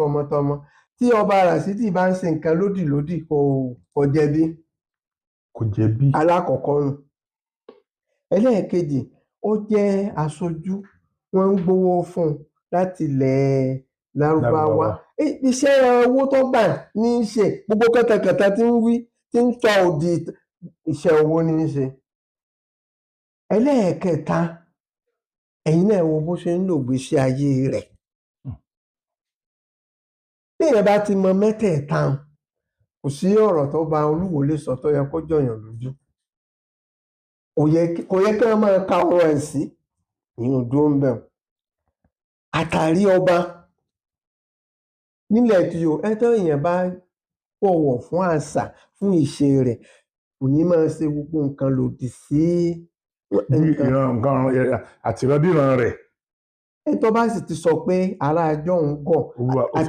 Tọmọtọmọ tí ọba Ràṣídì bá ń ṣe nǹkan lódì lódì, kò jẹ̀bi. Kò jẹ̀bi. Alákọ̀ọ́kọ́ nù. Ẹlẹ́ẹ̀kejì, ó jẹ́ aṣojú, wọ́n ń gbowó fún un láti ilẹ̀ Lárúbáwá. Iṣẹ́ owó tó gbà ní í ṣe. Gbogbo kẹtẹkẹtẹ tí ń wí, tí ń tọ òdì, iṣẹ́ owó ní í ṣe. Ẹlẹ́ẹ̀kẹta, ẹ̀yin náà wo bó ṣe ń lò gbèsè ayé rẹ̀. Bí èèyàn bá ti mọ mẹ́tẹ̀ẹ̀ta, kò sí ọ̀rọ̀ tó bá Olúwo lè sọ tó yẹ kó jọyàn lójú. Kò yẹ kí wọ́n máa ka ọ̀rọ̀ ẹ̀ sí ìyẹn dúró ń bẹ̀. Àtàrí ọba nílẹ̀ tí o ẹ tọ́ èèyàn bá bọ̀wọ̀ fún àṣà, fún ìṣe rẹ̀, kò ní máa ṣe gbogbo nǹkan lòdì sí ìran nǹkan àtìrandíran rẹ̀. Ẹ tó bá sì ti sọ pé ará ajọ́ ń gọ̀. Olúwa ó ti